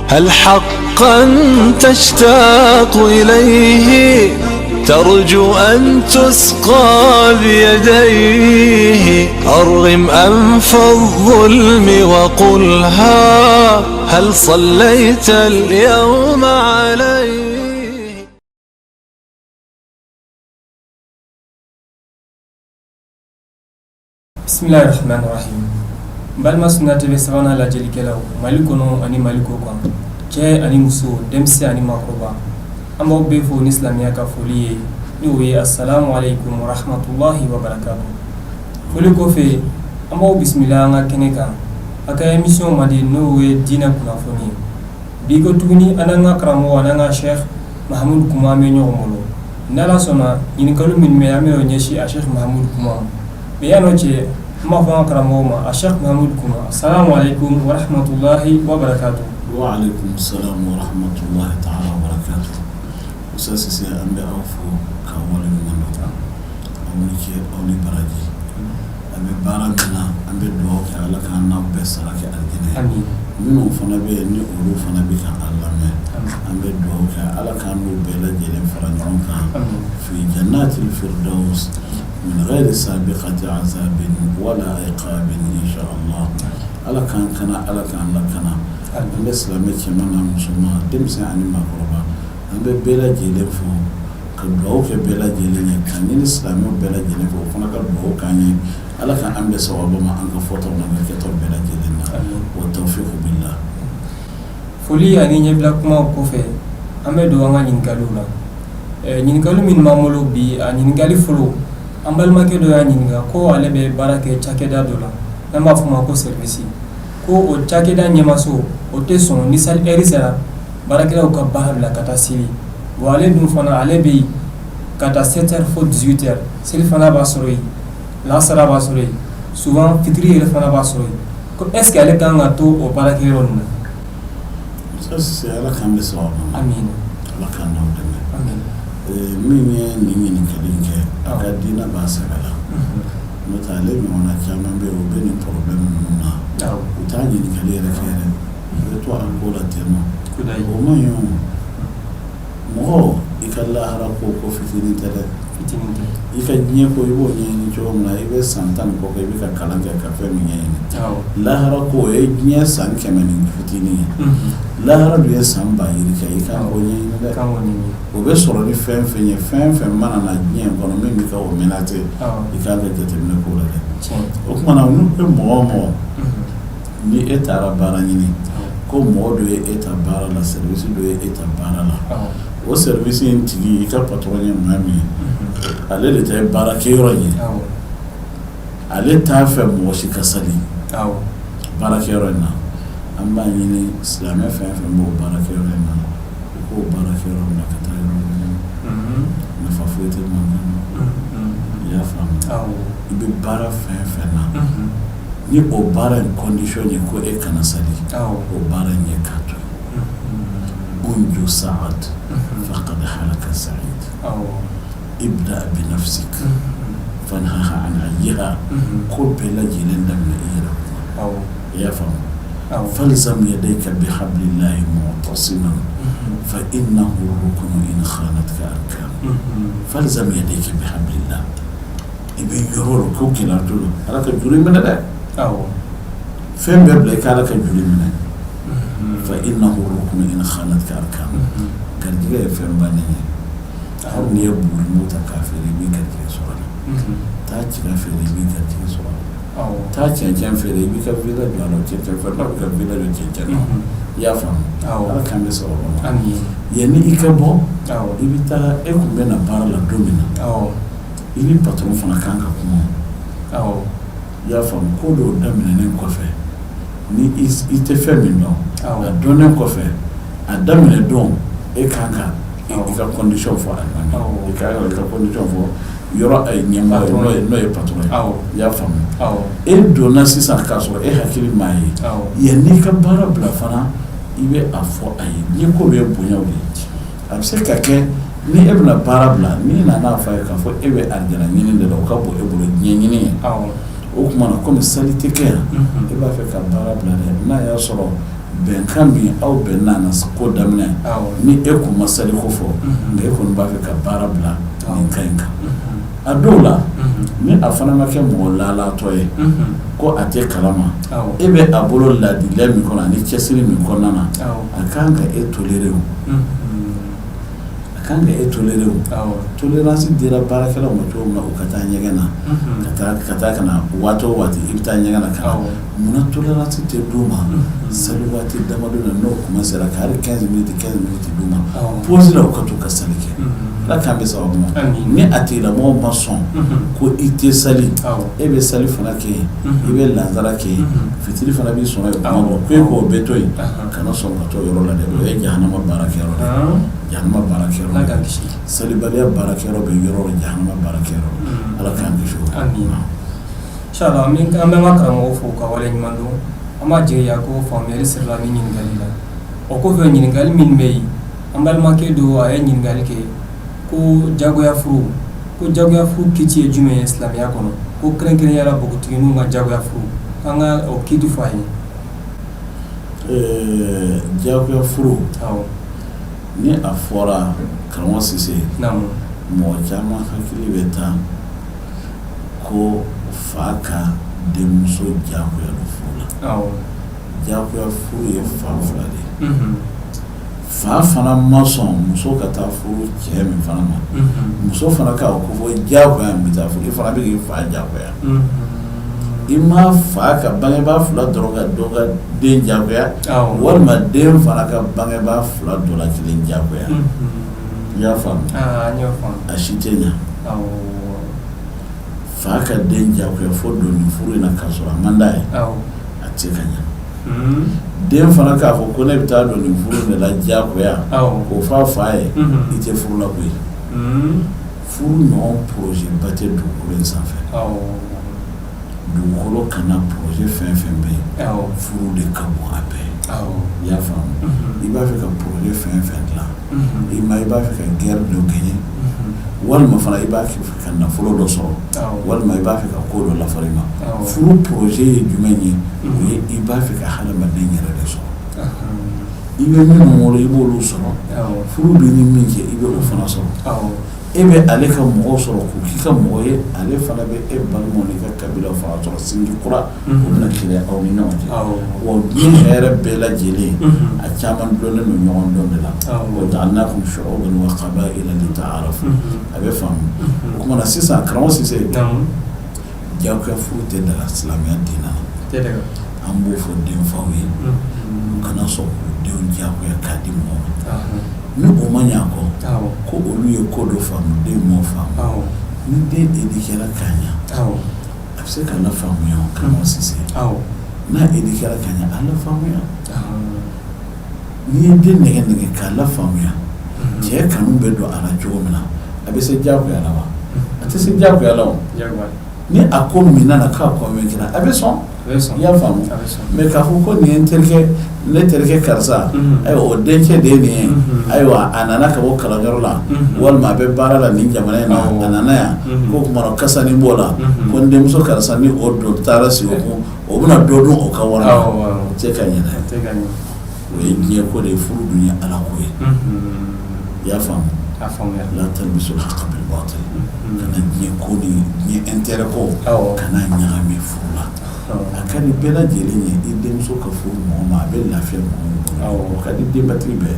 هل حقا تشتاق إليه؟ ترجو أن تسقى بيديه؟ أرغم أنف الظلم وقلها هل صليت اليوم عليه؟ Bisimilahi rahmani rahim. N balima Sunna TV sabanan lajɛlikɛlaw Mali kɔnɔ ani Mali kɔ kan, cɛ ani muso, denmisɛn ani maakɔrɔba, an b'aw bɛɛ fo ni silamɛya ka foli ye, ni o ye asalamu aleykum warahmatulahi wabarakatu. Foli kɔfɛ, an b'aw bisimila an ka kɛnɛ kan, a ka émission mandi, n'o ye diinɛ kunnafoni ye. Bi ko tuguni, an n'an ka karamɔgɔ, an n'an ka Cheikh Mahamudu Kuma, an bɛ ɲɔgɔn bolo. N'Ala sɔnna, ɲininkali minnu bɛ, an bɛna o ɲɛsin a Cheikh Mahamudu Kuma ma. Mais yan'o cɛ, an b'a fɔ an ka karamɔgɔ ma, a Cheikh Mahamudu Kuma, asalamu aleykum warahmatulahi wabarakatu. Wa aleykum salam wa rahmatulahi taala wa barakatu. Ustaz Sise, an bɛ aw fo k'aw waleɲuman dɔn. Aw ni ce, aw ni baraji. A bɛ baara min na, an bɛ dugawu kɛ, Ala k'an n'aw bɛɛ sara kɛ alijinɛ ye. Amin. Minnu fana bɛ yen ni olu fana bɛ ka an lamɛn, an bɛ dugawu kɛ, Ala k'an n'u bɛɛ lajɛlen fara ɲɔgɔn kan Amin. fi jannatil firdaus min ghayri sabiqati azabin wala iqabin insha Allah. Ala k'an kana, Ala k'an lakana. An bɛ silamɛ cɛman n'a musoman, denmisɛn ani maakɔrɔba, an bɛ bɛɛ lajɛlen fo ka dugawu kɛ bɛɛ lajɛlen ye, ka ɲini silamɛw bɛɛ lajɛlen fɛ, o fana ka dugawu k'an ye. Ala ka an bɛɛ sababu ma an ka fɔtaw n'an ka kɛtaw bɛɛ lajɛlen na. Amin. Wa tawfiqu billah. Foli ani ɲɛbila kumaw kɔfɛ, an bɛ don an ka ɲininkaliw la. Ɲininkali minnu b'an bolo bi, a ɲininkali fɔlɔ, an balimakɛ dɔ y'a ɲininka ko ale bɛ baara kɛ cakɛda dɔ la n'an b'a fɔ o ma ko service, ko o cakɛda ɲɛmaso o tɛ sɔn ni sali heure sera, baarakɛlaw ka baara bila ka taa seli. Bon, ale dun fana, ale bɛ yen ka taa 7 heures fo 18 heures. Seli fana b'a sɔrɔ yen, lasara b'a sɔrɔ yen, souvent fitiri yɛrɛ fana b'a sɔrɔ yen. Ko est ce que ale kan ka to o baarakɛyɔrɔ nin na? Ustaz Sise, Ala k'an bɛ sababu ma. Amina. Ala k'an n'aw dɛmɛ. Amina. Min ye nin ɲininkali in kɛ, a ka diinɛ b'a sɛbɛ la, n'o tɛ ale ɲɔgɔnna caman bɛ yen, o bɛ nin problème ninnu na, u t'a ɲininkali yɛrɛ kɛ yɛrɛ, u bɛ to a ko la ten nɔ. Kudayi. O man ɲi. O mɔgɔ, i ka lahara ko, ko fitinin tɛ dɛ. Fitinin tɛ. I ka diɲɛ ko, i b'o ɲɛɲini cogo min na, i bɛ san 10 ni kɔ kɛ, i bɛ ka kalan kɛ ka fɛn min ɲɛɲini, lahara ko, o ye diɲɛ san 100 ni fitinin ye. Lahara dun ye san ba yirika, i kan k'o ɲɛɲini dɛ. Kan k'o ɲɛɲini. O bɛ sɔrɔ ni fɛn fɛn ye, fɛn fɛn mana na diɲɛ in kɔnɔ min bɛ ka o menacer, i kan ka jateminɛ k'o la dɛ. O tuma na, n'u bɛ mɔgɔ o mɔgɔ, ni e taara baara ɲini, ko mɔgɔ dɔ ye e ta baara la, service dɔ ye e ta baara la, o service in tigi, i ka patron ye maa min ye, ale de ta ye baarakɛyɔrɔ in ye, ale t'a fɛ mɔgɔ si ka sali baarakɛyɔrɔ in na, an b'a ɲini silamɛ fɛn fɛn b'o baarakɛyɔrɔ in na, u k'o baarakɛyɔrɔ bila ka taa yɔrɔ wɛrɛ. Nafa foyi tɛ mankan na. I y'a faamu? I bɛ baara fɛn fɛn na, ni o baara in condition ye ko e kana sali, o baara in ye k'a to yen. Unju sa'ad faqad halaka sa'id. Ibda bi nafsik fanhaha an ayyiha. Ko bɛɛ lajɛlen daminɛ i yɛrɛ kunna. I y'a faamu? Falzam yadayka bi hablillahi mu'tasiman fa innahu ruknu in khanatka arkan. Falzam yadayka bi hablillah. I bɛ yɔrɔ o ko gɛlɛya to Ala ka juru minɛ dɛ. Fɛn bɛɛ bila, i ka Ala ka juru minɛ. Fa innahu ruknu in khanatka arkan. Garijɛgɛ ye fɛn bannen ye. Hali n'i ye buguri ta k'a feere, i b'i garijɛgɛ sɔrɔ a la. Taa tiga feere, i b'i garijɛgɛ sɔrɔ a la. Taa cɛncɛn feere, i b'i ka villa jɔ a la. Cɛncɛn feere bɛ ka villa jɔ cɛncɛn na. I y'a faamu? Ala k'an bɛ sababu ma. Yanni i ka bɔ, i bɛ taa, e tun bɛ na baara la don min na, i ni patron fana kan ka kuma. I y'a faamu? Ko dɔw daminɛnen kɔfɛ, ni i tɛ fɛn min dɔn, a dɔnnen kɔfɛ, a daminɛ don, e kan ka i ka condition fɔ a i ka condition fɔ yɔrɔ ɲɛmaa ye, n'o ye patron ye. I y'a faamu? E donna sisan k'a sɔrɔ e hakili m'a ye, yanni i ka baara bila fana, i bɛ a fɔ a ye. Ni ko bɛ bonyaw de ye, a bɛ se ka kɛ ni e bɛna baara bila, n'i nana fɔ a ye k'a fɔ e bɛ arijana ɲini de la, o ka bon e bolo diɲɛ ɲini ye, o tuma na, komi sali tɛ kɛ yan, e b'a fɛ ka baara bila dɛ, n'a y'a sɔrɔ Bɛnkan min aw bɛnna na ko daminɛ ni e kun ma sali ko fɔ, nka e kɔni b'a fɛ ka baara bila nin kan in kan. A dɔw la, ni a fana ma kɛ mɔgɔ lalatɔ ye ko a tɛ kalama, e bɛ a bolo laadiliya min kɔnɔ ani cɛsiri min kɔnɔna na, a kan ka e tolérer o, a kan ka e tolérer o. Tolérance dira baarakɛlaw ma cogo min na, u ka taa ɲɛgɛn na, ka taa ka na waati o waati, i bɛ taa ɲɛgɛn na ka na. Munna tolérance tɛ d'u ma sali waati damadɔ na, n'o kuma sera ka hali 15 minutes, 15 minutes d'u ma pause la, u ka t'u ka sali kɛ? Ala k'an bɛ sababu ma. Ni a tigilamɔgɔ ma sɔn ko i tɛ sali, e bɛ sali fana kɛ yen, i bɛ lansara kɛ yen, fitiri fana b'i sɔrɔ yen, kuma bɔ ko e k'o bɛɛ to yen, kana sɔn ka t'o yɔrɔ la dɛ. O ye jahanama baarakɛyɔrɔ de ye, jahanama baarakɛyɔrɔ, salibaliya baarakɛyɔrɔ bɛ yɔrɔ o jahanama baarakɛyɔrɔ. Ala k'an kisi o. Inchallah, an bɛ an ka karamɔgɔ fo ka wale ɲuman dɔn. An b'a jigiya ko faamuyali sɔrɔla ni ɲininkali la. O kɔfɛ, ɲininkali min bɛ yen, an balimakɛ don, a ye ɲininkali kɛ ko jagoya furu, ko jagoya furu kiti ye jumɛn ye silamɛya kɔnɔ, ko kɛrɛnkɛrɛnya la npogotigininw ka jagoya furu, an ka o kiti fɔ a ye. Jagoya furu, ni a fɔra, karamɔgɔ Sise, mɔgɔ caman hakili bɛ taa ko fa ka denmuso jagoya don furu la. Jagoya furu ye fan fila de ye. Fa fana ma sɔn muso ka taa furu cɛ min fana ma, muso fana ka ko fɔ jagoya n bɛ taa furu, i fana bɛ k'i fa jagoya. I ma fa ka bangebaa fila dɔrɔn ka dɔ ka den jagoya, walima den fana ka bangebaa fila dɔ la kelen jagoya. I y'a faamu? A si tɛ ɲɛ. Fa ka den jagoya fo don nin furu in na k'a sɔrɔ a man d'a ye, a tɛ se ka ɲɛ. Den fana k'a fɔ ko ne bɛ taa don nin furu in de la diyagoya, k'o fɔ a fa ye, i tɛ furu la koyi. Furu ɲɔgɔn projet ba tɛ dugukolo in sanfɛ. Dugukolo kana projet fɛn fɛn bɛ yen, furu de ka bon a bɛɛ. I y'a faamu? I b'a fɛ ka projet fɛn fɛn dilan, i ma i b'a fɛ ka guerre dɔ gagner, walima fana i b'a fɛ ka nafolo dɔ sɔrɔ, walima i b'a fɛ ka ko dɔ lafara i ma, furu projet ye jumɛn ye? O ye i b'a fɛ ka hadamaden yɛrɛ de sɔrɔ. I bɛ minnu wolo, i b'olu sɔrɔ. Furu b'i ni min cɛ, i bɛ o fana sɔrɔ. E bɛ ale ka mɔgɔw sɔrɔ k'u k'i ka mɔgɔ ye, ale fana bɛ e balimaw n'i ka kabila fana sɔrɔ. Sinji kura o bɛna kɛlɛ aw ni ɲɔgɔn cɛ. Wa diɲɛ hɛrɛ bɛɛ lajɛlen, a caman dulonnen don ɲɔgɔn dɔn de la. Wa ja'alnakum shu'uban wa qaba'ila lita'arafu. A bɛ faamu. O tuma na sisan, karamɔgɔ Sise, diyagoya furu tɛ daga silamɛya diinɛ na. An b'o fɔ denfaw ye, u kana sɔn k'u denw diyagoya k'a di mɔgɔ ma. Ni o ma ɲɛ a kɔ, ko olu ye ko dɔ faamu, den m'o faamu. Ni den éduquera ka ɲɛ, a bɛ se ka lafaamuya. Karamɔgɔ Sise, n'a éduquera ka ɲɛ, a lafaamuya. N'i ye den nɛgɛ nɛgɛ k'a lafaamuya, cɛ kanu bɛ don a la cogo min na, a bɛ se diyagoya la wa? A tɛ se diyagoya la o. Ni a ko min nana k'a convaincre, a bɛ sɔn. I y'a faamu? Mais k'a fɔ ko nin ye n terikɛ, ne terikɛ karisa, ayiwa, o dencɛ de ye nin ye, ayiwa, a nana ka bɔ kalanyɔrɔ la, walima a bɛ baara la nin jamana in na, a nana yan, ko tuma kasanin b'o la, ko n denmuso karisa ni o dɔ taara sigi o kun, o bɛna dɔ dun o ka wari la, o tɛ ka ɲɛ dɛ. O ye diɲɛ ko de ye. Furu dun ye Ala ko ye. I y'a faamu? La talbisul haqqa bil batil. Kana diɲɛ ko ni diɲɛ intérêt ko, kana ɲagami furu la. A ka di bɛɛ lajɛlen ye i denmuso ka furu mɔgɔ ma, a bɛ lafiya mɔgɔ min bolo, o ka di denbatigi bɛɛ.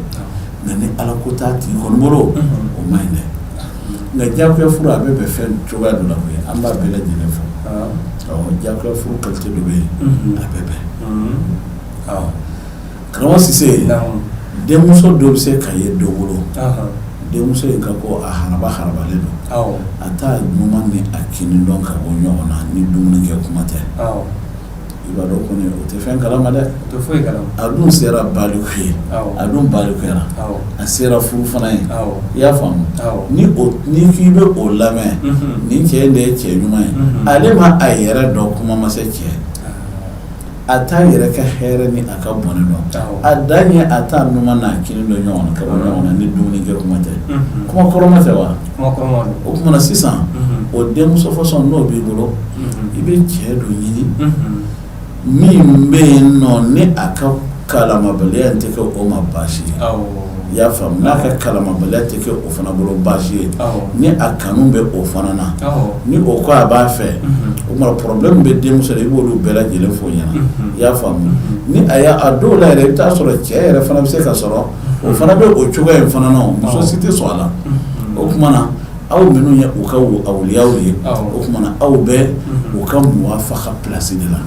Nka ni Ala ko t'a tigi kɔni bolo, o man ɲi dɛ. Nka diyagoya furu, a bɛ bɛn fɛn cogoya dɔ la koyi. An b'a bɛɛ lajɛlen fɔ. Awɔ, diyagoya furu qualité dɔ bɛ yen, a bɛ bɛn. Awɔ, karamɔgɔ Sise, denmuso dɔ bɛ se ka ye dɔ bolo, denmuso in ka ko a haraba harabalen don, a t'a numan ni a kinin dɔn ka bɔ ɲɔgɔn na ni dumuni kɛ kuma tɛ. I b'a dɔn kɔni, o tɛ fɛn kalama dɛ. A dun sera baliku ye, a dun balikuyara, a sera furu fana ye. I y'a faamu? Ni ni k'i bɛ o lamɛn, nin cɛ in de ye cɛ ɲuman ye, ale ma a yɛrɛ dɔn, kuma ma se cɛ. A t'a yɛrɛ ka hɛrɛ ni a ka bɔnɛ dɔn. A dan ye a t'a numan n'a kinin dɔn ɲɔgɔn na ka bɔ ɲɔgɔn na ni dumuni kɛ kuma tɛ. Kuma kɔrɔma tɛ wa? O tuma na sisan, o denmuso façon n'o b'i bolo, i bɛ cɛ dɔ ɲini min bɛ yen nɔ ni a ka kalamabaliya in tɛ kɛ o ma baasi ye i y'a faamu n'a ka kalamabaliya tɛ kɛ o fana bolo baasi ye ni a kanu bɛ o fana na ni o ko a b'a fɛ o tuma problème bɛ denmuso la i b'olu bɛɛ lajɛlen f'o ɲɛna i y'a faamu ni a y'a a dɔw la yɛrɛ i bɛ taa sɔrɔ cɛ yɛrɛ fana bɛ se ka sɔrɔ o fana bɛ o cogoya in fana na muso si tɛ sɔn a la o tuma na aw minnu ye u ka awliyaw ye o tuma na aw bɛ u ka muwafaka place de la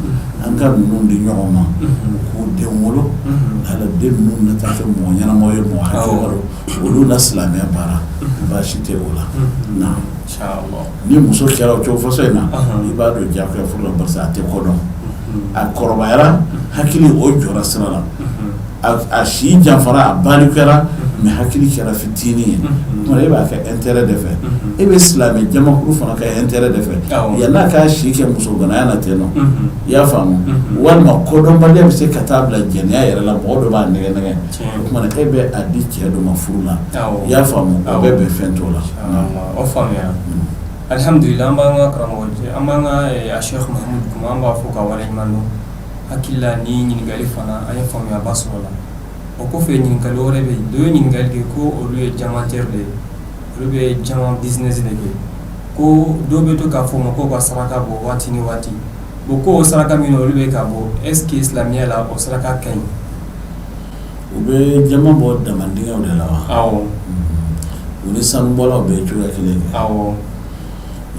an ka ninnu di ɲɔgɔn ma u k'u den wolo ala den ninnu na taa kɛ mɔgɔ ɲɛnamaw ye mɔgɔ hakilimaw olu na silamɛya baara baasi tɛ o la na ni muso kɛra o cogo façon in na i b'a dɔn diyagoya furu la parce que a tɛ ko dɔn a kɔrɔbayara hakili o jɔra sira la a si janfara a balikuyara mais hakili kɛra fitinin ye tuma e b'a kɛ intérêt de fɛ e bɛ silamɛ jamakulu fana ka intérêt de fɛ yann'a k'a si kɛ musoganaya na ten nɔ i y'a faamu walima kodɔnbaliya bɛ se ka taa bila jɛnɛya yɛrɛ la mɔgɔ dɔ b'a nɛgɛ nɛgɛ o tuma e bɛ a di cɛ dɔ ma furu la i y'a faamu o bɛ bɛn fɛn t'o la o faamuya alihamdulila an b'an ka karamɔgɔ an b'an ka Cheikh Mahamudu Kuma an b'a fo ka waleɲuman dɔn hakili la ni ɲininkali fana an ye faamuyaba sɔrɔ la o kɔfɛ ɲininkali wɛrɛ bɛ yen dɔ ye ɲininkali kɛ ko olu ye diamantaire de ye olu bɛ diamant business de kɛ ko dɔ bɛ to k'a fɔ ma ko ka saraka bɔ waati ni waati bon ko o saraka min olu bɛ ka bɔ est ce que silamɛya la o saraka ka ɲi u bɛ diamant bɔ damandingɛw de la wa awɔ u ni sanubɔlaw bɛ cogoya kelen kɛ awɔ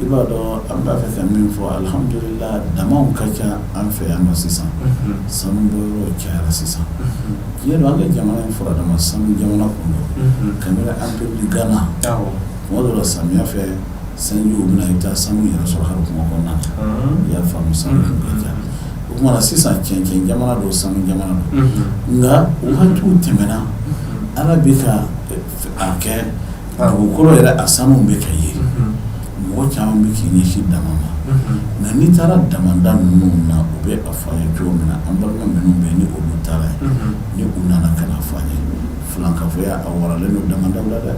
I b'a dɔn an b'a fɛ ka min fɔ alihamdulila damaw ka ca an fɛ yan nɔ sisan sanu bɔyɔrɔ cayara sisan tiɲɛ don an ka jamana in furadama sanu jamana kun don kabini Empire du Ghana tuma dɔ la samiya fɛ sanjiw bɛ na i bɛ taa sanu yɛrɛ sɔrɔ hali kungo kɔnɔna na i y'a faamu sanu kun ka ca o tuma na sisan cɛncɛn jamana don sanu jamana don nka waatiw tɛmɛna Ala bɛ ka a kɛ dugukolo yɛrɛ a sanu bɛ ka ye mɔgɔ caman bɛ k'i ɲɛsin dama ma nka n'i taara damanda ninnu na u bɛ a fɔ an ye cogo min na an balima minnu bɛ ni olu taara yen ni u nana ka na fɔ an ye filankafoya a waralen don damanda la dɛ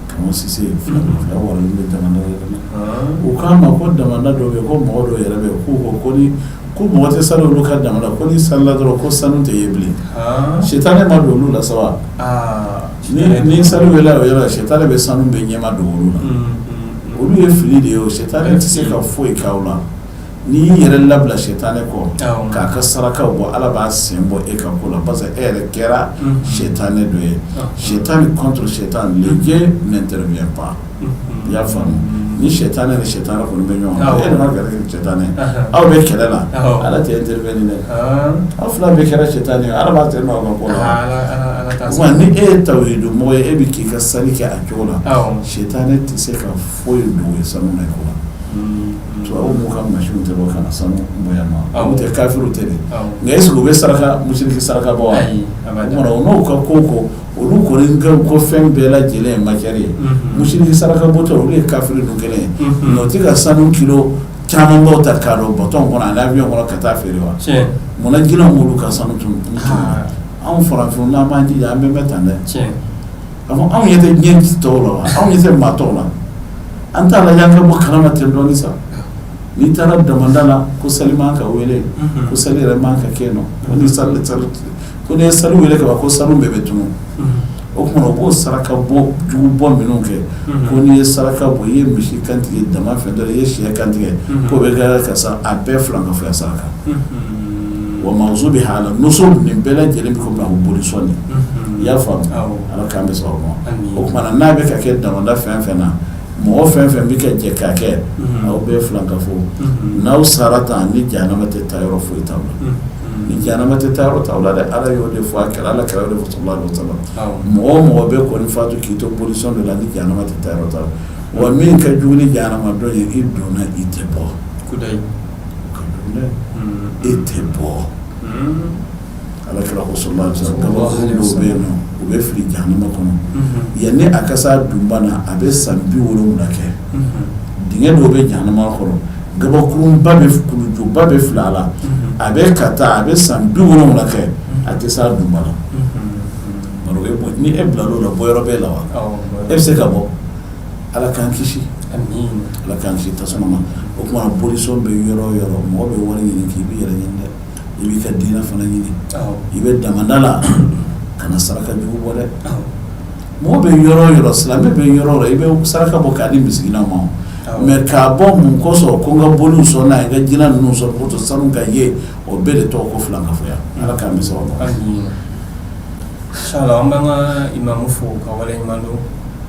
Karamɔgɔ Sise filankafoya waralen don damanda la dɛ u k'a ma ko damanda dɔw bɛ yen ko mɔgɔ dɔw yɛrɛ bɛ yen k'u ko ko ni ko mɔgɔ tɛ sali olu ka damanda ko ni salila dɔrɔn ko sanu tɛ ye bilen sitanɛ ma don olu la sa wa ni sali wele o yɔrɔ sitanɛ bɛ sanu bɛɛ ɲɛma don olu la olu ye fili de ye o sitanɛ tɛ se ka foyi k'aw la n'i y'i yɛrɛ labila sitanɛ kɔ k'a ka sarakaw bɔ Ala b'a sen bɔ e ka ko la parce que e yɛrɛ kɛra sitanɛ dɔ ye sitanɛ contre sitanɛ le Dieu n'intervient pas i y'a faamu ni sitanɛ ni sitanɛ kɔni bɛ ɲɔgɔn kan e nana kɛ sitanɛ aw bɛ kɛlɛ la Ala tɛ intervenir dɛ aw fila bɛɛ kɛra sitanɛ ye Ala b'a sen bɔ aw ka ko la wa ni e ye tawhidu mɔgɔ ye e bɛ k'i ka sali kɛ a cogo la sitanɛ tɛ se ka foyi dogo i sanu na i ko la tubabuw m'u ka machine tɛ bɔ ka na sanu bɔ yan nɔ olu tɛ kafiriw tɛ dɛ nka est ce que u bɛ saraka musiriki saraka bɔ wa o tuma o n'u ka ko olu kɔni ka ko fɛn bɛɛ lajɛlen ye matière ye musiriki saraka bɔtɔ olu ye kafiri ninnu kelen ye nka u tɛ ka sanu kilo camanbaw ta k'a don bateau kɔnɔ ani avion kɔnɔ ka taa feere wa munna jinɛw m'olu ka sanu tunu anw farafinw n'an m'an jija an bɛ mɛn tan dɛ a fɔ anw ɲɛ tɛ diɲɛ tɔw la wa anw ɲɛ tɛ maa tɔw la an t'a lajɛ an ka bɔ kalama ten dɔɔni sa n'i taara damanda la ko sali man ka wele ko sali yɛrɛ man ka kɛ yen nɔ ko ni sali ko n'i ye sali wele ka ban ko sanu bɛɛ bɛ tunu o tuma u b'o saraka bɔ jugu bɔ minnu kɛ ko n'i ye saraka bɔ i ye misi kantigɛ dama fɛn dɔ i ye sɛ kantigɛ k'o bɛ kɛ ka sa a bɛɛ filankafoya saraka wa ma zubiha ala nusub nin bɛɛ lajɛlen bɛ komi a boli sɔn i y'a faamu Ala k'an bɛ sɔrɔ ma o tuma na n'a bɛ ka kɛ damanda fɛn fɛn na mɔgɔ fɛn fɛn bɛ ka jɛ k'a kɛ aw bɛɛ filankafo n'aw sara tan ni jahanama tɛ taa yɔrɔ foyi t'aw la ni jahanama tɛ taa yɔrɔ t'aw la dɛ Ala y'o de fɔ a kira Ala kira y'o de fɔ sallallahu alaihi wasallam mɔgɔ o mɔgɔ bɛ kɔni fatu k'i to bolisɔn dɔ la ni jahanama tɛ taa yɔrɔ t'aw la wa min ka jugu ni jahanama don ye i donna i tɛ bɔ o ka jugu dɛ e tɛ bɔ Ala kira ko sallallahu alaihi wasallam kabakuru dɔw bɛ yen nɔ u bɛ fili jahanama kɔnɔ yanni a ka s'a dunba na a bɛ san 70 kɛ dingɛ dɔw bɛ jahanama kɔnɔ gabakurunba bɛ kulujuba bɛ fili a la a bɛ ka taa a bɛ san 70 kɛ a tɛ s'a dunba la ni e bila l'o la bɔyɔrɔ b'e la wa e bɛ se ka bɔ Ala k'an kisi Ala k'an kisi tasuma ma o tuma bolisɔn bɛ yɔrɔ o yɔrɔ mɔgɔ bɛ wari ɲini k'i b'i yɛrɛ ɲini dɛ. I b'i ka diinɛ fana ɲini, i bɛ damanda la, kana saraka jugu bɔ dɛ. Mɔgɔ bɛ yɔrɔ o yɔrɔ, silamɛ bɛ yɔrɔ o yɔrɔ, i bɛ saraka bɔ k'a di misikinaw ma. Mais k'a bɔ mun kosɔn? Ko n ka boliw sɔn n'a ye, n ka jinɛ ninnu sɔn ko sanu ka ye, o bɛɛ de tɔgɔ ko filankafoya. Ala k'an bɛ sababu ma. Inshallah, an b'an ka imamu fo ka waleɲuman dɔn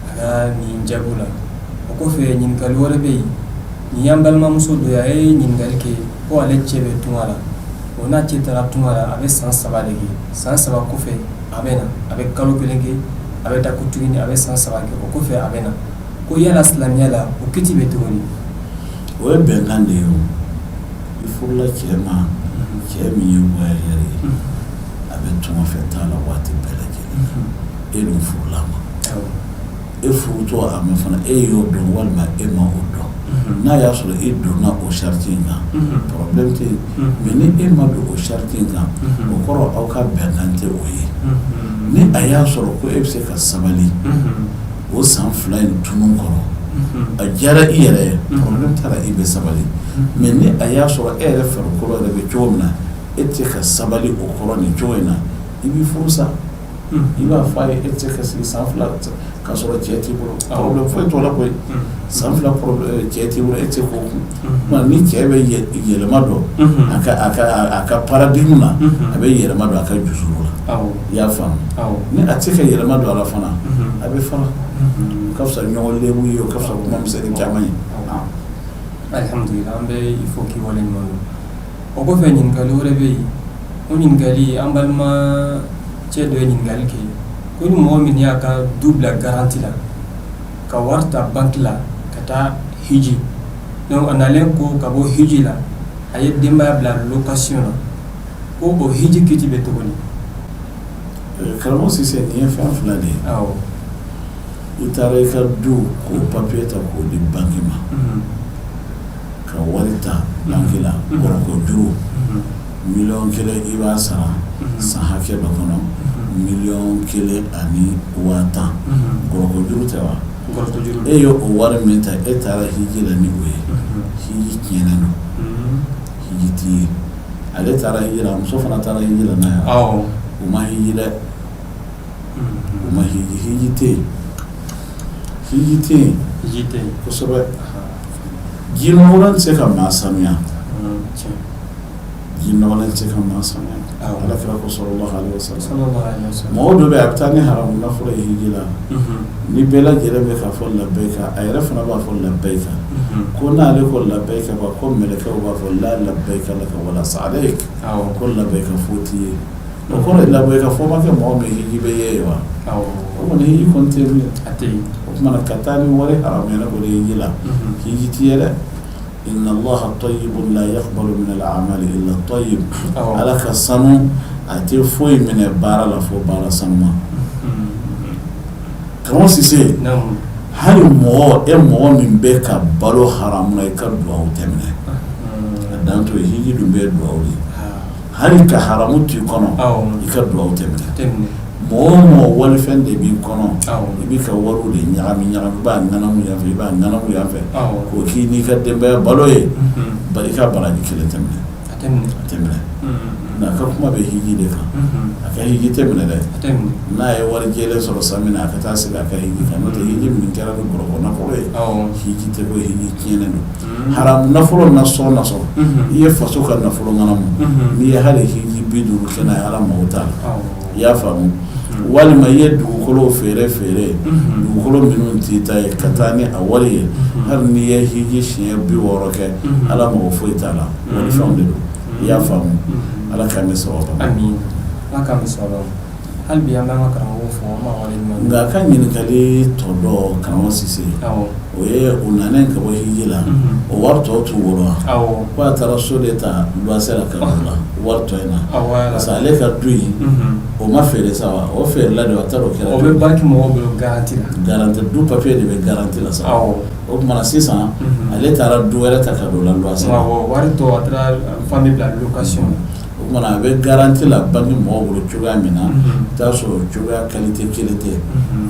a ka nin jaabiw la. O kɔfɛ, ɲininkali wɛrɛ bɛ yen. Nin y'an balimamuso dɔ ye, a ye ɲininkali kɛ ko ale cɛ bɛ tunga la. O n'a cɛ taara tunga la, a bɛ san 3 de kɛ. San 3 kɔfɛ, a bɛ na, a bɛ kalo 1 kɛ, a bɛ taa ko tuguni, a bɛ san 3 kɛ, o kɔfɛ a bɛ na. Ko yala silamɛya la, o kiti bɛ cogo di? O ye bɛnkan de ye. O i furula cɛ ma, cɛ min ye voyageur ye, a bɛ tunga fɛ taa la waati bɛɛ lajɛlen. E dun furula ma, e furutɔ a ma fana, e y'o dɔn walima e ma o dɔn? N'a y'a sɔrɔ e donna o sariti in kan, problème tɛ yen. Mais ni e ma don o sariti in kan, o kɔrɔ aw ka bɛnkan tɛ o ye. Ni a y'a sɔrɔ ko e bɛ se ka sabali o san 2 in tunun kɔrɔ, a diyara i yɛrɛ ye, problème t'a la, i bɛ sabali. Mais ni a y'a sɔrɔ e yɛrɛ farikolo yɛrɛ bɛ cogo min na, e tɛ ka sabali o kɔrɔ nin cogo in na, i b'i furu sa. I b'a fɔ a ye, e tɛ se ka sigi san 2 k'a sɔrɔ cɛ t'i bolo. Problème foyi t'o la koyi. San 2, cɛ t'i bolo, e tɛ se k'o kun. Ni cɛ bɛ yɛlɛma don a ka paradigme na, a bɛ yɛlɛma don a ka jusuru la. I y'a faamu? Ni a tɛ se ka yɛlɛma don a la fana, a bɛ fara. O ka fisa ɲɔgɔn lebu ye, o ka fisa kuma misɛnnin caman ye. Alhamdulillah, an bɛ i fo k'i waleɲuman dɔn. O kɔfɛ, ɲininkali wɛrɛ bɛ yen. O ɲininkali, an balima cɛ dɔ ye ɲininkali kɛ ko ni mɔgɔ min y'a ka du bila garantie la, ka wari ta banque la ka taa hiji, donc a nalen ko ka bɔ hiji la, a ye denbaya bila location na, ko o hiji kiti bɛ cogo di? Karamɔgɔ Sise, nin ye fɛn fila de ye. I taara i ka du k'o papier ta k'o di banque ma, ka wari ta banque la, kɔrɔkɔ juru 1 million, i b'a sara san hakɛ dɔ kɔnɔ, 1,100,000. Kɔrɔkɔ juru tɛ wa? E ye o wari min ta, e taara hiji la ni o ye, hiji tiɲɛnen don, hiji t'i ye. Ale taara hiji la, muso fana taara hiji la n'a ye, u ma hiji dɛ, u ma hiji. Hiji tɛ yen, hiji tɛ yen. Hiji tɛ yen. Kosɛbɛ. Ji nɔgɔlen tɛ se ka maa sanuya, ji nɔgɔlen tɛ se ka maa sanuya. Ala kira ko sallallahu alaihi wasallam, mɔgɔ dɔ bɛ yen, a bɛ taa ni haramu nafolo ye hiji la, ni bɛɛ lajɛlen bɛ k'a fɔ labɛyika, a yɛrɛ fana b'a fɔ labɛyika. Ko n'ale ko labɛyika ba, ko mɛlɛkɛw b'a fɔ la labɛyika laka wala sa'alayk, ko labɛyika fo t'i ye. O kɔrɔ ye labɛyika fo ma kɛ mɔgɔ min, hiji bɛ ye wa? O kɔni, hiji kɔni tɛ bilen. A tɛ yen. O tuma na, ka taa ni wari haramu yɛrɛ o de hiji la, hiji t'i ye dɛ. Inna allaha tayyibun la yaqbalu min al-a'mali illa tayyib. Ala ka sanu, a tɛ foyi minɛ baara la fo baara sanuma. Karamɔgɔ Sise, hali mɔgɔ, e mɔgɔ min bɛ ka balo haramu na, i ka duwawu tɛ minɛ. A dan to ye, hiji dun bɛ duwawu de ye. Hali ka haramu to i kɔnɔ, i ka duwawu tɛ minɛ. Mɔgɔ o mɔgɔ, walifɛn de b'i kɔnɔ, i b'i ka wariw de ɲagami ɲagami, i b'a ŋanamu yan fɛ, i b'a ŋanamu yan fɛ, k'o k'i n'i ka denbaya balo ye, bari i ka baraji kelen tɛ minɛ, a tɛ minɛ. Nka a ka kuma bɛ hiji de kan. A ka hiji tɛ minɛ dɛ. N'a ye wari jɛlen sɔrɔ san min na, a ka taa segin a ka hiji kan. N'o tɛ, hiji min kɛra ni gɔrɔkɔ nafolo ye, hiji tɛ ko hiji tiɲɛnen don. Haramu nafolo nasɔn nasɔn, i ye faso ka nafolo ŋanamu, n'i ye hali hiji 50 kɛ n'a ye, Ala mago t'a la. I y'a faamu? Walima i ye dugukolo feere feere, dugukolo minnu t'i ta ye, ka taa ni a wari ye, hali n'i ye hiji siɲɛ 60 kɛ, Ala mago foyi t'a la. Walifɛnw de don. I y'a faamu? Ala k'an bɛ sababu ma. Ala k'an bɛ sababu. Hali bi an b'an ka karamɔgɔw fo, an b'a waleɲuman dɔn. Nka a ka ɲininkali tɔ dɔ, karamɔgɔ Sise, o ye u nanen ka bɔ hiji la, o wari tɔ t'u bolo wa? Ko a taara so de ta luwanse la ka don la wari tɔ in na, parce que ale ka du in, o ma feere sa wa? O feerela de wa? A t'a dɔn o kɛra. O bɛ banque mɔgɔw bolo garantie la. Garantie, du papier de bɛ garantie la sa. O tuma na sisan, ale taara du wɛrɛ ta ka don la luwanse la. Wari tɔ, a taara famille bila location na. O tuma na, a bɛ garantie la banque mɔgɔw bolo cogoya min na, i t'a sɔrɔ cogoya qualité kelen tɛ.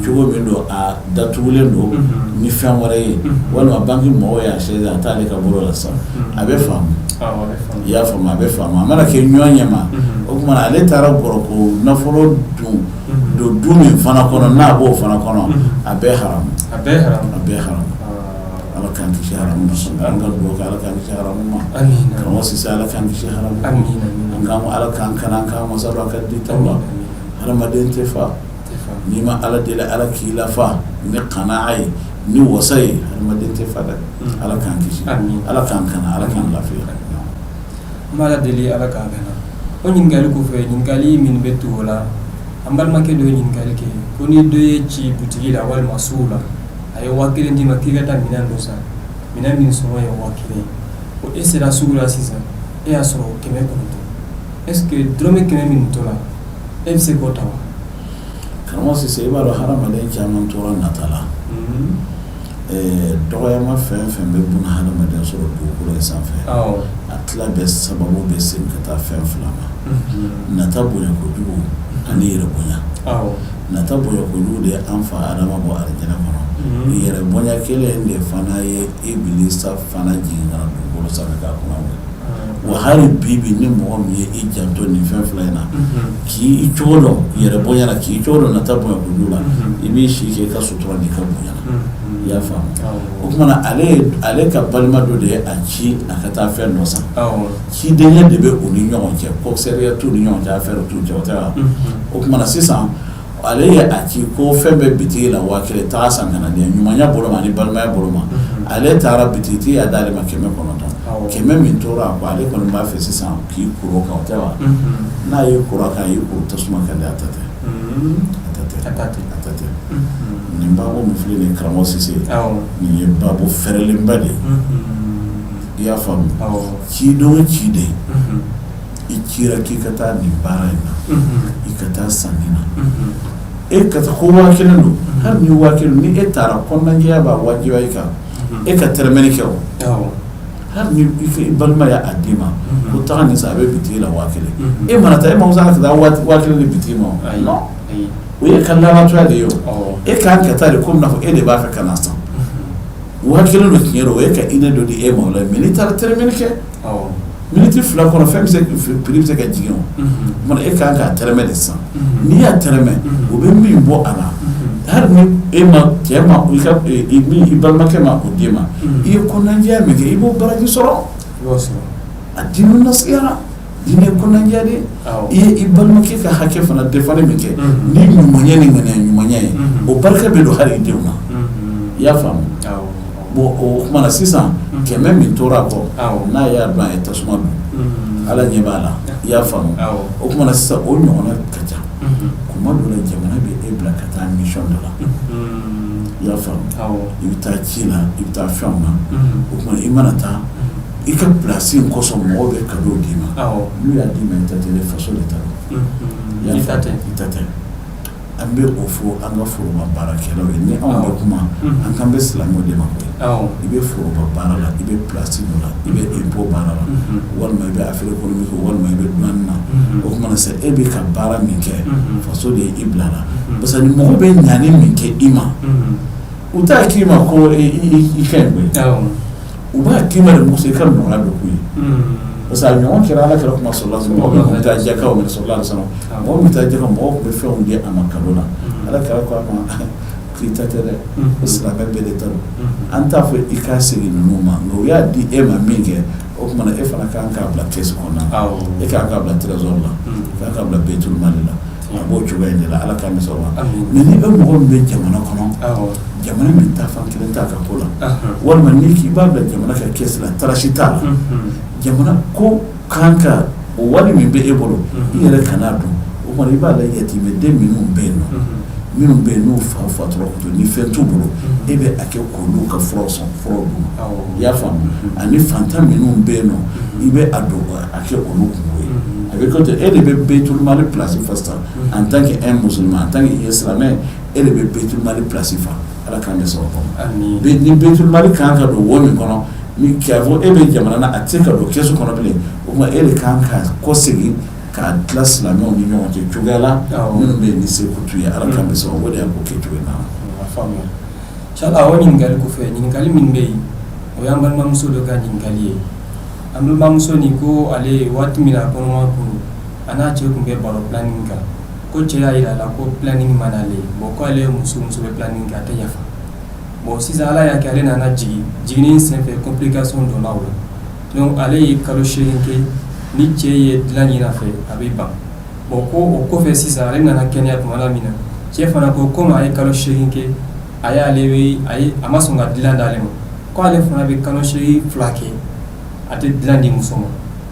Cogo min don, a datugulen don ni fɛn wɛrɛ ye, walima banque mɔgɔw y'a saisi, a t'ale ka bolo la sisan. A bɛ faamu, i y'a faamu, a bɛ faamu. A mana kɛ ɲɔgɔn ɲɛ ma, o tuma ale taara gɔrɔko nafolo dun don du min fana kɔnɔ, n'a b'o fana kɔnɔ, a bɛɛ haramu, a bɛɛ haramu, a bɛɛ haramu. Ala k'an kisi haramu ma. An ka dugawu kɛ, Ala k'an kisi haramu ma. Karamɔgɔ Sise, Ala k'an kisi haramu ma. An k'an Ala k'an kana an k'an masa dɔn a ka ditaw la. Hadamaden tɛ fa n'i ma Ala deli Ala k'i lafa ni kanaa ye, ni wasa ye. Hadamaden tɛ fa dɛ. Ala k'an kisi, Ala k'an kana, Ala k'an lafiya. N b'Ala deli Ala k'an kana. O ɲininkali kɔfɛ, ɲininkali min bɛ tugu o la, an balimakɛ dɔ ye ɲininkali kɛ ko ni dɔ y'e ci butigi la walima sugu la, a ye 1000 d'i ma k'i ka taa minɛn dɔ san, minɛn min sɔngɔ ye 1000 ye, ko e sera sugu la sisan, e y'a sɔrɔ 900, est ce que dɔrɔmɛ 100 min tora, e bɛ se k'o ta wa? Karamɔgɔ Sise, i b'a dɔn hadamaden caman tora nata la. Dɔgɔyama fɛn fɛn bɛ buna hadamaden sɔrɔ dugukolo in sanfɛ, a tila bɛɛ sababu bɛ segin ka taa fɛn fila ma: nata bonya kojugu ani yɛrɛ bonya. Nata bonya kojugu de ye an fa Adama bɔ alijinɛ kɔnɔ. Yɛrɛ bonya kelen de fana ye Ibilisa fana jigin ka na dugukolo sanfɛ k'a kunna wuli. Wa hali bi bi, ni mɔgɔ min ye i janto nin fɛn fila in na, k'i cogo dɔn yɛrɛ bonya la, k'i cogo dɔn nata bonya kojugu la, i b'i si kɛ i ka sutura n'i ka bonya na. I y'a faamu? O tuma na, ale ka balima dɔ de ye a ci a ka taa fɛn dɔ san. Cidenya de bɛ u ni ɲɔgɔn cɛ, coxeria t'u ni ɲɔgɔn cɛ, affaire t'u cɛ, o tɛ wa? O tuma na sisan, ale ye a ci ko fɛn bɛ bitigi la 1000, taga san ka na di yan. Ɲumanya bolo ma ani balimaya bolo ma, ale taara, bitigitigi y'a d'ale ma 900. 100 min tora, a ko ale kɔni b'a fɛ sisan k'i kuru o kan, o tɛ wa? N'a y'i kuru a kan, a y'i kuru tasuma kan de. A ta tɛ, a ta tɛ, a ta tɛ, a ta tɛ. Nin baabu min filɛ nin ye, karamɔgɔ Sise, nin ye baabu fɛrɛlenba de ye. I y'a faamu? Ciden o ciden, i cira k'i ka taa nin baara in na, i ka taa sanni na, e ka taa ko 1000 don, hali ni 1000, ni e taara, kɔnɔnajɛya b'a wajibiya i kan e ka tɛrɛmɛli kɛ. O hali ni i balima y'a d'i ma ko taga nin san, a bɛ bitigi la 1000, e mana taa, e ma sa ka taa 1000 di bitigi ma? Non, o ye ka lalatɔya de ye. O e kan ka taa de komi n'a fɔ e de b'a fɛ ka na san 1000 don. Tiɲɛ don, o ye ka idée dɔ di e ma o la. Mais n'i taara tɛrɛmɛli kɛ, miniti 2 kɔnɔ, fɛn bɛ se, prix bɛ se ka jigin. O tuma e kan k'a tɛrɛmɛ de sisan. N'i y'a tɛrɛmɛ, o bɛ min bɔ a la, hali ni e ma cɛ ma i ka min i balimakɛ ma o d'i ma, i ye kɔnɔnajɛya min kɛ, i b'o baraji sɔrɔ. A diinɛ nasiyara, diinɛ ye kɔnɔnajɛya de ye. I ye i balimakɛ ka hakɛ fana défendre min kɛ ni ɲumanya ni ŋaniya ɲumanya ye, o barika bɛ don hali i denw na. I y'a faamu? Bon, o tuma na sisan, 100 min tora a kɔ, n'a y'a dɔn a ye tasuma dun, Ala ɲɛ b'a la. I y'a faamu? O tuma na sisan, o ɲɔgɔnna ka ca. Kuma dɔ la, jamana bɛ e bila ka taa mission dɔ la. I y'a faamu? I bɛ taa ci la, i bɛ taa fɛnw na. O tuma i mana taa, i ka place in kosɔn, mɔgɔw bɛ cadeau d'i ma. N'u y'a d'i ma, i ta tɛ dɛ, faso de ta don. I y'a faamu? I ta tɛ. An bɛ o fɔ an ka foroba baarakɛlaw ye. Ni anw bɛ kuma, an kan bɛ silamɛw de ma koyi. I bɛ foroba baara la, i bɛ place dɔ la, i bɛ impôt baara la, walima i bɛ affaire économique, walima i bɛ douane na. O tuma na sisan, e bɛ ka baara min kɛ, faso de ye i bila la. Parce que ni mɔgɔ bɛ ɲani min kɛ i ma, u t'a k'i ma ko i ka ɲi koyi. U b'a k'i ma de muso i ka nɔgɔya dɔ k'u ye. Parce que a ɲɔgɔn kɛra Ala kɛra kuma sɔrɔla, mɔgɔ min tun bɛ taa jakaw minɛ sɔrɔla sɔrɔ, mɔgɔ min bɛ taa jaka, mɔgɔw tun bɛ fɛnw di a ma cadeau la. Ala kɛra ko a ma k'i ta tɛ dɛ, ko silamɛ bɛɛ de ta don. An t'a fɔ i k'a segin ninnu ma, nka u y'a di e ma min kɛ, o tuma na e fana kan k'a bila caisse kɔnɔna na, e kan k'a bila trésor la, e kan k'a bila baitul mali la. A b'o cogoya in de la. Ala k'an bɛ sɔrɔ. Mais ni e mɔgɔ min bɛ jamana kɔnɔ, jamana min taa fan kelen t'a ka ko la, walima n'i k'i b'a bila jamana ka caisse la, trace t'a la, jamana ko kan ka o wari min bɛ e bolo, i yɛrɛ kan'a dun. O tuma i b'a la, yatimɛden minnu bɛ yen nɔ, minnu bɛ yen n'u fa fatura to ni fɛn t'u bolo, e bɛ a kɛ k'olu ka furaw san, furaw d'u ma. I y'a faamu? Ani fantan minnu bɛ yen nɔ, i bɛ a don a kɛ olu kungo ye. A bɛ kɛ ten, e de bɛ baitul mali place fa sisan en tant que un musulman, en tant que i ye silamɛ, e de bɛ baitul mali place fa. Ala k'an bɛ sɔrɔ kɔnɔ. Ni baitul mali kan ka don wo min kɔnɔ, ni k'a fɔ e bɛ jamana na, a tɛ se ka don kɛsu kɔnɔ bilen, o tuma e de kan ka kɔsegin k'a tila silamɛw ni ɲɔgɔn cɛ cogoya la, minnu bɛ yen ni seko t'u ye. Ala k'an bɛ sɔrɔ, o de y'a ko kɛcogo ye. Faamuya. Inshallah, o ɲininkali kɔfɛ, ɲininkali min bɛ yen, o y'an balimamuso dɔ ka ɲininkali ye. An balimamuso nin ko ale waati min na a kɔnɔma kun don, a n'a cɛ tun bɛ baro planning kan, ko cɛ y'a jira a la ko planning man d'ale ye. Bon, ko ale ye muso muso bɛ planning kɛ, a tɛ yafa. Bon, sisan Ala y'a kɛ ale nana jigin. Jiginni senfɛ, complication donna o la. Donc ale ye kalo 8 kɛ, ni cɛ ye dilan ɲini a fɛ, a bɛ ban. Bon, ko o kɔfɛ sisan ale nana kɛnɛya tuma min na, cɛ fana ko komi a ye kalo 8 kɛ, a y'ale a ye a ma sɔn ka dilan d'ale ma, ko ale fana bɛ kalo 8 fila kɛ, a tɛ dilan di muso ma.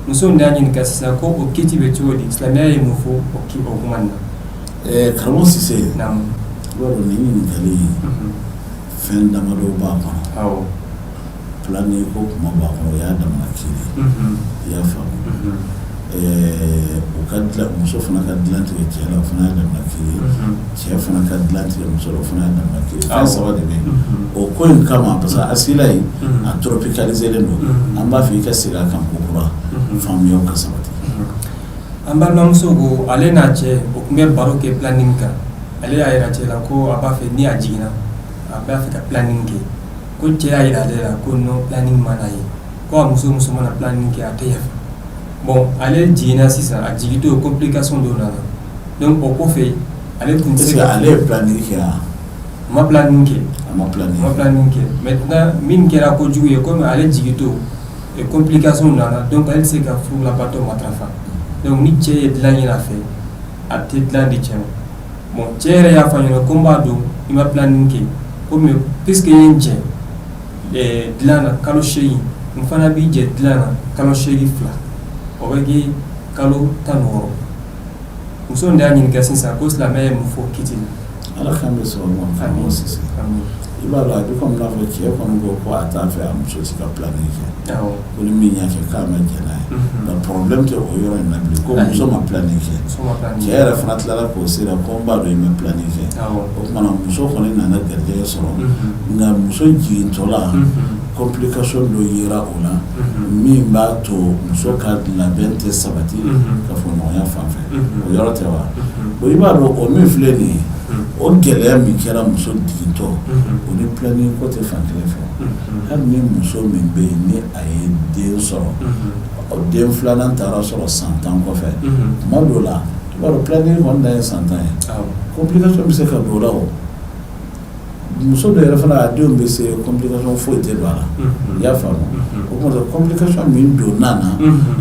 Muso in y'a ɲininka sisan ko o kiti bɛ cogo di, silamɛya ye mun fɔ o kuma in na? Karamɔgɔ Sise, naamu. I b'a dɔn, nin ɲininkali in, fɛn damadɔ b'a kɔnɔ. Planning ko kuma b'a kɔnɔ, o y'a damana kiri ye, i y'a faamu. U ka dilan, muso fana ka dilan tigɛ cɛ la, o fana y'a damana kiri ye. Cɛ fana ka dilan tigɛ muso la, o fana y'a damana kiri ye. Fɛn saba de bɛ yen o ko in kama, parce que asila in, a tropicalisé don. An b'a fɛ i ka segin a kan ko kura, faamuyaw ka sabati. An balimamuso ko ale n'a cɛ, o tun bɛ baro kɛ planning kan. Ale y'a jira cɛ la ko a b'a fɛ, ni a jiginna, a b'a fɛ ka planning kɛ. Ko cɛ y'a jira ale la ko non, planning man d'a ye, ko a muso muso mana planning kɛ, a tɛ yafa. Bon, ale jiginna sisan, a jigintɔ, complication dɔ nana. Donc o kɔfɛ ale tun tɛ se ka, ale ye planning kɛ wa? A ma planning kɛ. A ma planning. A ma planning kɛ. Maintenant, min kɛra kojugu ye, komi ale jigintɔ, complication nana, donc ale tɛ se ka furu labato matarafa. Donc ni cɛ ye dilan ɲini a fɛ, a tɛ dilan di cɛ ma. Bon, cɛ yɛrɛ y'a fɔ a ɲɛna ko n b'a dɔn i ma planning kɛ, ko mais puisque i ye n jɛ dilan na kalo 8, n fana b'i jɛ dilan na kalo 8 fila, o bɛ kɛ kalo 16. Muso in de y'a ɲininka sisan ko silamɛya ye mun fɔ kiti la? Ala k'an bɛ sɔrɔ ma, karamɔgɔ Sise. I b'a dɔn, a bɛ komi n'a fɔ cɛ kɔni ko ko a t'a fɛ a muso si ka planning kɛ, ko ni min y'a kɛ k'a ma jɛn n'a ye. Nka problème tɛ o yɔrɔ in na bilen, ko muso ma planning kɛ. Cɛ yɛrɛ fana tilala k'o sera ko n b'a dɔn i ma planning kɛ. O tuma na muso kɔni nana garijɛgɛ sɔrɔ, nka muso jigintɔla, complication dɔ yera o la min b'a to muso ka labɛn tɛ sabati kafoɲɔgɔnya fan fɛ. O yɔrɔ tɛ wa? Bon, i b'a dɔn, o min filɛ nin ye, o gɛlɛya min kɛra muso jigintɔ, o ni planning ko tɛ fan kelen fɛ. Hali ni muso min bɛ yen, ni a ye den sɔrɔ, den filanan taara sɔrɔ san 10 kɔfɛ, tuma dɔw la, i b'a dɔn, planning kɔni dan ye san 10 ye, complication bɛ se ka don o la. O muso dɔ yɛrɛ fana, a denw bɛ se, complication foyi tɛ don a la, i y'a faamu. O tuma complication min donna na,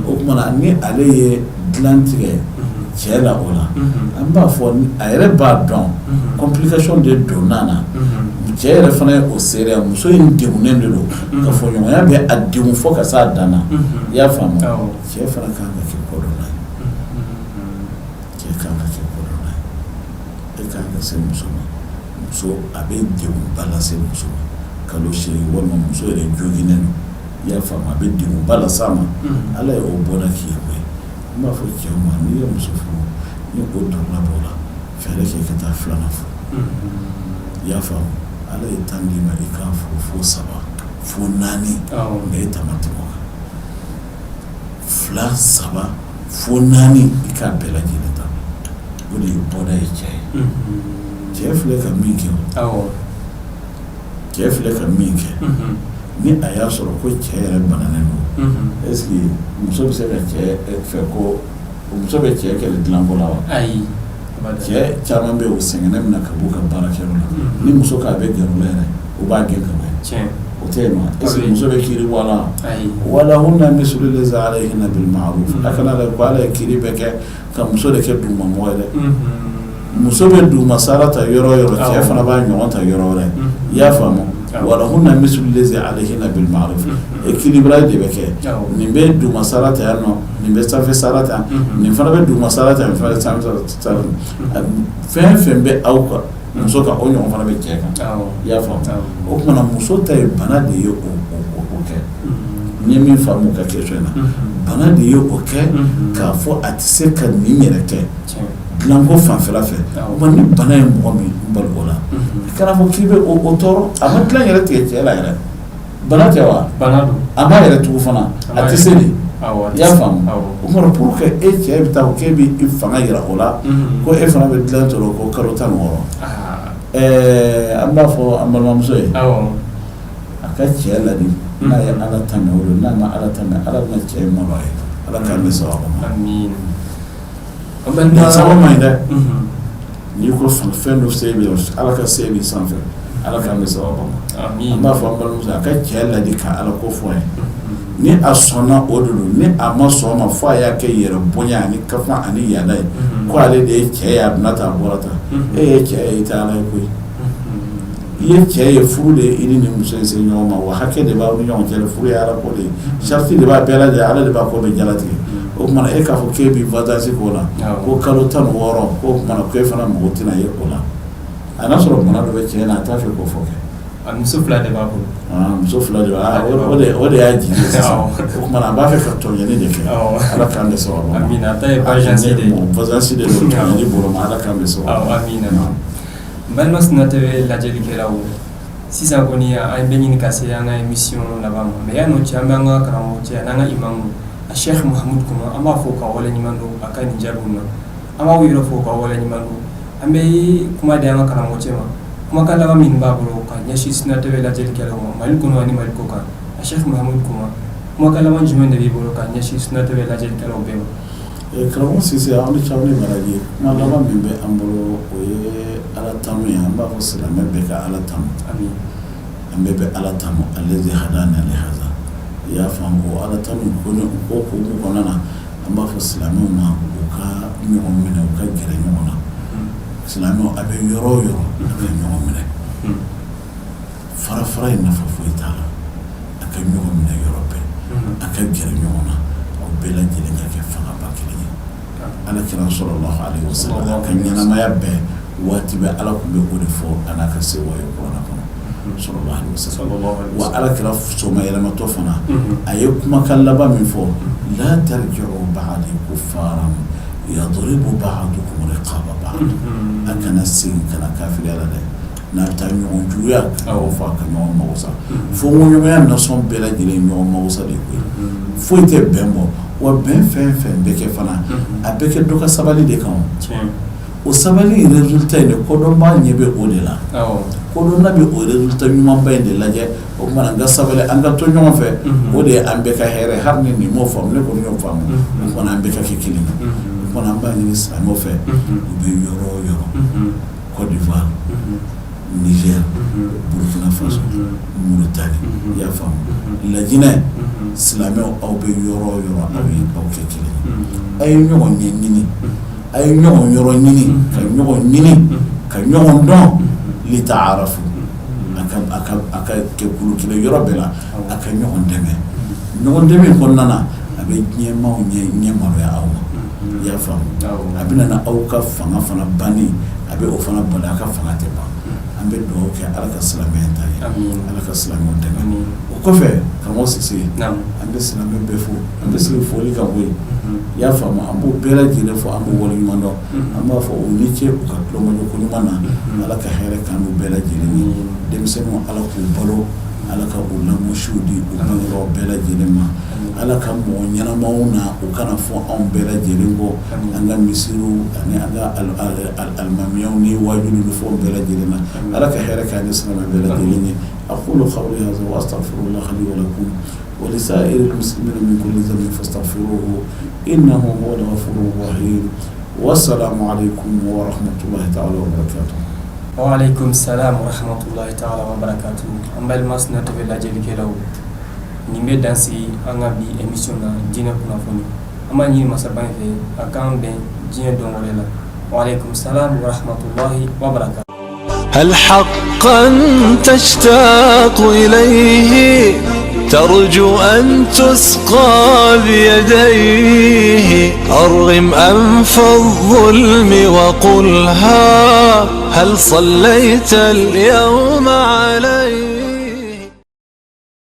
o tuma na ni ale ye dilan tigɛ cɛ la, o la an b'a fɔ a yɛrɛ b'a dɔn complication de donna na. Cɛ yɛrɛ fana ye o seereya, muso in degunnen de don, kafoɲɔgɔnya bɛ a degun fo ka s'a dan na, i y'a faamu. Cɛ fana kan ka kɛ kodɔnna ye, cɛ kan ka kɛ kodɔnna ye. E kan ka se muso ma, muso a bɛ degunba lase muso ma kalo 8, walima muso yɛrɛ joginnen don, i y'a faamu, a bɛ degunba las'a ma. Ala ye o bɔda k'i ye koyi. N b'a fɔ cɛw ma, n'i ye muso furu, ni o dɔrɔla b'o la, fɛɛrɛ kɛ ka taa filanan furu, i y'a faamu. Ala ye 10 d'i ma, i k'a furu fo saba fo naani, nka e ta ma tɛmɛ o kan. Fila, saba fo naani, i k'a bɛɛ lajɛlen ta. O de ye bɔda ye cɛ ye. Cɛ filɛ ka min kɛ, cɛ filɛ ka min kɛ, ni a y'a sɔrɔ ko cɛ yɛrɛ bananen don, est-ce que muso bɛ se ka cɛ fɛ ko muso bɛ cɛ kɛlɛ dilanko la wa? Ayi. Cɛ caman bɛ o sɛgɛnnen min na ka b'u ka baarakɛyɔrɔ la, ni muso k'a bɛ gɛrɛ u la yɛrɛ, u b'a gɛn ka bɔ yen. O tɛ yen wa? Est-ce que muso bɛ kiiri bɔ a la? Walahunna mislu lazi alayhinna bil ma'ruf. A kana la ko Ala ye kiiri bɛɛ kɛ ka muso de kɛ dugumamɔgɔ ye dɛ. Muso bɛ duguma sara ta yɔrɔ o yɔrɔ, cɛ fana b'a ɲɔgɔn ta yɔrɔ wɛrɛ, i y'a faamu. Walahunna mislu lazi alayhinna bil ma'ruf, équilibrage de bɛ kɛ. Nin bɛ duguma sara ta yan nɔ, nin bɛ sanfɛ sara ta, nin fana bɛ duguma sara ta, nin fana bɛ sanfɛ sara. Fɛn fɛn bɛ aw kan muso kan, o ɲɔgɔn fana bɛ cɛ kan, i y'a faamu. O tuma na muso ta ye bana de ye o kɛ. N ye min faamu ka question in na, bana de ye o kɛ k'a fɔ a tɛ se ka nin yɛrɛ kɛ dilanko fanfɛla fɛ. O ni bana ye mɔgɔ min bali o la, i kana fɔ k'i bɛ o tɔɔrɔ. A ma dilan yɛrɛ tigɛ cɛ la yɛrɛ, bana tɛ wa? A m'a yɛrɛ tugu fana, a tɛ se de, i y'a faamu. O tuma pour que e cɛ bɛ taa k'e bɛ fanga jira o la ko e fana bɛ dilan tɔɔrɔ ko kalo 16, an b'a fɔ an balimamuso ye, a ka cɛ ladi. N'a ye Ala ta mɛn o don, n'a ma Ala ta mɛn, Ala bɛna cɛ in malo a ye. Ala k'an bɛn sababu ma. Amiina. Nin sababu man ɲi dɛ. N'i ko fɛn dɔ se bɛ, Ala ka se b'i sanfɛ, Ala k'an bɛn sababu ma. An b'a fɔ an balimamuso a ka cɛ ladi ka Ala ko fɔ a ye. Ni a sɔnna o de don, ni a ma sɔn ma fo a y'a kɛ yɛrɛ bonya ani kafa ani yaada ye, ko ale de ye cɛ ye, a donna tan a bɔra tan. E ye cɛ ye, i tɛ Ala ye koyi. I ye cɛ ye, furu de ye i ni nin muso in se ɲɔgɔn ma, wa hakɛ de b'aw ni ɲɔgɔn cɛ. Furu ye Ala ko de ye, sariti de b'a bɛɛ lajɛ, Ala de b'a ko bɛɛ jalatigɛ. O tuma e k'a fɔ k'e b'i vengeance k'o la, ko kalo 16, k'o tuma ko e fana mago tɛna ye o la. A n'a sɔrɔ bana dɔ bɛ cɛ na, a t'a fɛ k'o fɔ kɛ. A muso fila de b'a bolo. Muso fila de b'a, o de y'a jigi sisan. O tuma a b'a fɛ ka tɔɲɔni de kɛ. Ala k'an bɛn sababu ma. Amiina. A ta ye vengeance de ye. Vengeance de don, tɔɲɔni bolo ma. Ala k'an bɛn sababu ma. Amiina. N balima Sunna TV lajɛlikɛlaw, sisan kɔni an bɛ ɲini ka se an ka émission laban ma, mais yan'o cɛ, an bɛ an ka karamɔgɔ cɛ an'an ka imamu a Cheikh Mahamudu Kuma, an b'a fo ka waleɲuman dɔn a ka nin jaabiw na. An b'aw yɛrɛ fo ka waleɲuman dɔn. An bɛ kuma di an ka karamɔgɔ cɛ ma, kumakan laban min b'a bolo ka ɲɛsin Sunna TV lajɛlikɛlaw ma Mali kɔnɔ ani Mali kɔ kan. A Cheikh Mahamudu Kuma, kumakan laban jumɛn de b'i bolo ka ɲɛsin Sunna TV lajɛlikɛlaw bɛɛ ma? Karamɔgɔ Sise, aw ni ce, aw ni baraji. Kuma laban min bɛ an bolo, o ye Ala tanu ye. An b'a fɔ silamɛ bɛɛ ka Ala tanu. An bɛɛ bɛ Ala tanu, allazi hadana li haza. I y'a faamu, o Ala tanu ko ko kɔnɔna na, an b'a fɔ silamɛw ma u ka ɲɔgɔn minɛ, u ka gɛrɛ ɲɔgɔn na. Silamɛw, a bɛ yɔrɔ o yɔrɔ, a ka ɲɔgɔn minɛ. Fara fara in nafa foyi t'a la. A ka ɲɔgɔn minɛ yɔrɔ bɛɛ, a ka gɛrɛ ɲɔgɔn na, aw bɛɛ lajɛlen ka kɛ fangaba kelen ye. Ala kira sallallahu alaihi wasallam a ka ɲɛnamaya bɛɛ, waati bɛɛ Ala tun bɛ o de fɔ a n'a ka sewa ye kuranɛ kɔnɔ, sallallahu alaihi wasallam. Wa Ala kira somayɛlɛmatɔ fana, a ye kumakan laban min fɔ: la tarji'u ba'di kuffaran yadribu ba'dukum riqaba ba'd. A kana segin kana kafiriya la dɛ. N'a bɛ taa ɲɔgɔn juguya ka ɲɔgɔn faa, ka ɲɔgɔn mago sa, fɔɲɔgɔnya nasɔn bɛɛ lajɛlen ɲɔgɔn mago sa de koyi. Foyi tɛ bɛn bɔ. Wa bɛn fɛn fɛn bɛ kɛ fana, a bɛ kɛ dɔ ka sabali de kan. O sabali résultat in de, kodɔnbaa ɲɛ bɛ o de la. Kodɔnna bɛ o résultat ɲumanba in de lajɛ. O tuma an ka sabali, an ka to ɲɔgɔn fɛ, o de ye an bɛɛ ka hɛrɛ. Hali ni nin m'o faamu, ne kɔni y'o faamu. O tuma an bɛɛ ka kɛ kelen ye. O tuma an b'a ɲini silamɛw fɛ, u bɛ yɔrɔ o yɔrɔ, Côte d'Ivoire, Niger, Burkina Faso, Mauritanie, i y'a faamu, Lajinɛ, silamɛw, aw bɛ yɔrɔ o yɔrɔ, aw ye aw kɛ kelen ye. A ye ɲɔgɔn ɲɛ ɲini, a ye ɲɔgɔn yɔrɔ ɲini, ka ɲɔgɔn ɲini, ka ɲɔgɔn dɔn, li ta'arafu, a ka kɛ kulu kelen yɔrɔ bɛɛ la, a ka ɲɔgɔn dɛmɛ. Ɲɔgɔn dɛmɛ kɔnɔna na, a bɛ diɲɛmaaw ɲɛ maloya aw ma. I y'a faamu, a bɛ na aw ka fanga fana banni, a bɛ o fana bali, a ka fanga tɛ ban. An bɛ dugawu kɛ Ala ka silamɛya ta ye, Ala ka silamɛw dɛmɛ. O kɔfɛ, karamɔgɔ Sise, an bɛ silamɛ bɛɛ fo. An bɛ sigi foli kan koyi. I y'a faamu, an b'u bɛɛ lajɛlen fo, an b'u waleɲuman dɔn. An b'a fɔ u ni ce u ka tulomajɔ ko ɲuman na. Ala ka hɛrɛ k'an n'u bɛɛ lajɛlen ye. Denmisɛnninw, Ala k'u balo, Ala ka u lamɔsiw di u bangebaaw bɛɛ lajɛlen ma. Ala ka mɔgɔ ɲɛnamaw na, u kana fɔ anw bɛɛ lajɛlen kɔ, an ka misiriw ani an ka alimamiyaw ni wajuliw ni fɛnw bɛɛ lajɛlen na. Ala ka hɛrɛ k'an ni silamɛ bɛɛ lajɛlen ye. Aqulu qawli hadha wa astaghfirullah li wa lakum wa li sa'iril muslimina min kulli dhanbin fastaghfiruhu innahu huwal ghafurur rahim. Wassalamu alaikum wa rahmatullahi ta'ala wa barakatuh. Wa alaikum salam wa rahmatullahi ta'ala wa barakatuh. An balima Sunna TV lajɛlikɛlaw, nin bɛ dan sigi an ka bi émission na, diinɛ kunnafoni. An b'a ɲini masaba in fɛ a k'an bɛn diɲɛ don wɛrɛ la. Wa alaikum salam wa rahmatullahi wa barakatuh. هل حقا تشتاق إليه، ترجو أن تسقى بيديه؟ أرغم أنف الظلم وقلها، هل صليت اليوم عليه؟